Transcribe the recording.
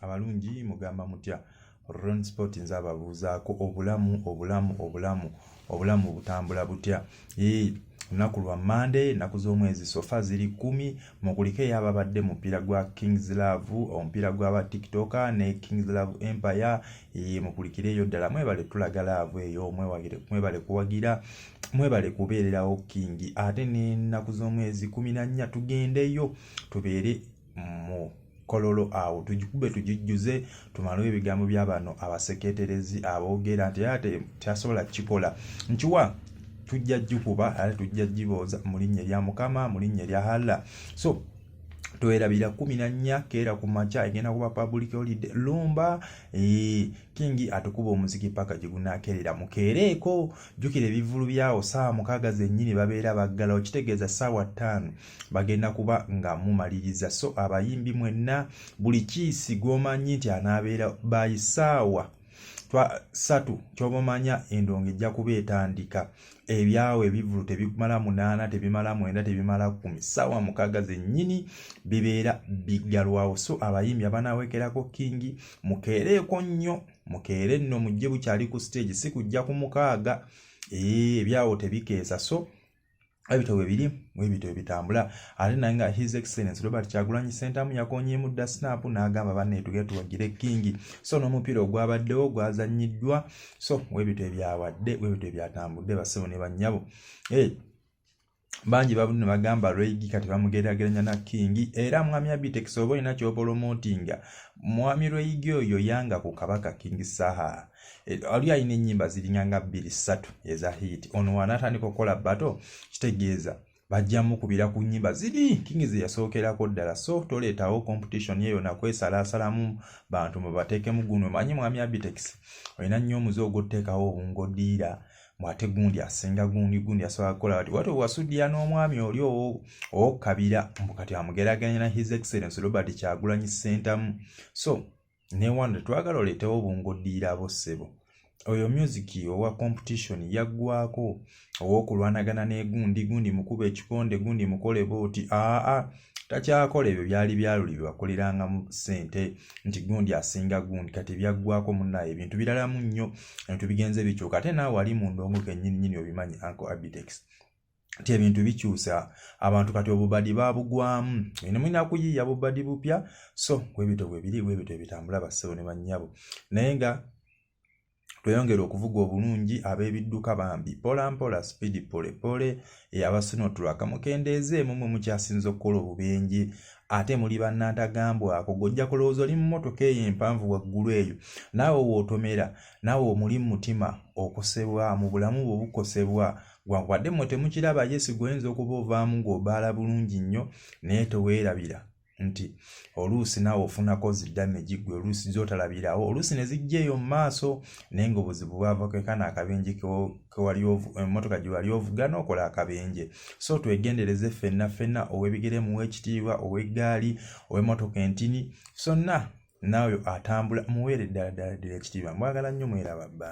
Abalungi mugamba mutya? Ron Sport nze ababuuzaako. Obulamu, obulamu, obulamu, obulamu butambula butya? Lunaku lwa Mande, ennaku z'omwezi so far ziri 10. Mukulike eyababadde mupiira gwa Kings Love, omupiira gw'aba TikToker ne Kings Love Empire. Mukulikireeyo ddala, mwebale tulaga love eyo, mwebale kuwagira, mwebale kubeererawo King. Ate n'ennaku z'omwezi 14 tugendeyo tubeere mu Kololo awo, tugikube, tugijjuze, tumalewo ebigambo bya bano abaseketerezi aboogera nti ate tyasobola kukikola. Nkiwa tujja gikuba ate tujja gibooza mu linnya erya Mukama, mu linnya erya Allah. So twerabira 14 keera ku makya, egenda kuba public holiday. Lumba King atukuba omuziki paka gye gunakerera. Mukeereeko, jjukira ebivvulu byawo saawa 6 zennyini babeera baggalawo, kitegeeza saawa 5 bagenda kuba nga mumaliriza. So abayimbi mwenna, buli kiisi gw'omanyi nti anaabeera bayi saawa 3, kyoba omanya endongo ejja kuba etandika. Ebyawo ebivvulu tebimala 8, tebimala 9, tebimala 10, saawa 6 zennyini bibeera biggalwawo. So abayimbi abanaawekerako King, mukeereeko nnyo, mukeere nno, mujje bukyali ku stage, si kujja ku 6. Ebyawo tebikeesa. So ebito bwe biri, ebito ebitambula. Ate naye nga His Excellence Robert Kyagulanyi Ssentamu yakonyeemu dda snap n'agamba, "Banne, tugende tuwagire King." So n'omupiira ogwabaddewo gwazannyiddwa. So webito ebyawadde, webito ebyatambudde, bassebo ne bannyabo. Bangi babudde ne bagamba Regi kati bamugeraageranya na King. Era mwami Abitex, oba olina ky'opromotinga, mwami Regi oyo yanga ku kabaka King Saha. Ali alina ennyimba ziringa nga bbiri ssatu eza hit. Ono wanaatandika okukola battle, kitegeeza bajja mukubira ku nnyimba ziri King ze yasookerako ddala. So toleetawo competition eyo nakwesalaasalamu bantu mubateekemu guno. Manyi mwami Abitex olina nnyo omuze ogw'otuteekawo obungodiira, mwate gundi asinga gundi, gundi asobola kukola bati wati wasuddiya n'omwami oli owokukabira mbu kati amugeraageranya na His Excellence Robert Kyagulanyi Ssentamu. So ne wano tetwagala oleetewo obungodiira bo, ssebo. Oyo music owa competition yaggwako, ow'okulwanagana n'egundi, gundi mukuba ekikonde, gundi mukole booti. Aa, takyakola ebyo, byali byaluli byebakolerangamu ssente nti gundi asinga gundi. Kati byaggwako munnaye, ebintu biralamu nnyo, ebintu bigenze bikyuka. Ate naawe wali mu ndongo kennyini nnyini obimanyi, Uncle Abitex, nti ebintu bikyusa abantu. Kati obubadi babugwamu, eno mulina kuyiiya bubadi bupya. So bwebito bwe biri, bwebito ebitambula, bassebo ne bannyabo. Naye nga tweyongere okuvuga obulungi, ab'ebidduka bambi mpola mpola, speed pole pole. Abasinotraka mukendeezeemu, mwe mukyasinza okukola obubenje, ate muli bannantagambwako. Gojja kulowooza oli mu mmotoka eyo empanvu waggulu eyo, naawe wootomera, naawe omuli mu mutima okosebwa, mu bulamu bwe bukosebwa. Gwankubadde mmwe temukiraba, yesi gwoyinza okuba ovaamu ng'obaala bulungi nnyo, naye teweerabira nti oluusi naawe ofunako zi damage gwe oluusi z'otalabirawo, oluusi ne zijja eyo mu maaso, naye ng'obuzibu bwava kekano akabenje kewali, emmotoka gye wali ovuga n'okola akabenje. So twegendereze ffenna ffenna, ow'ebigere muwe ekitiibwa, ow'eggaali, ow'emmotoka entini, sonna naawe atambula muweere ddala ddala ddala ekitiibwa. Mwagala nnyo, mweraba bba.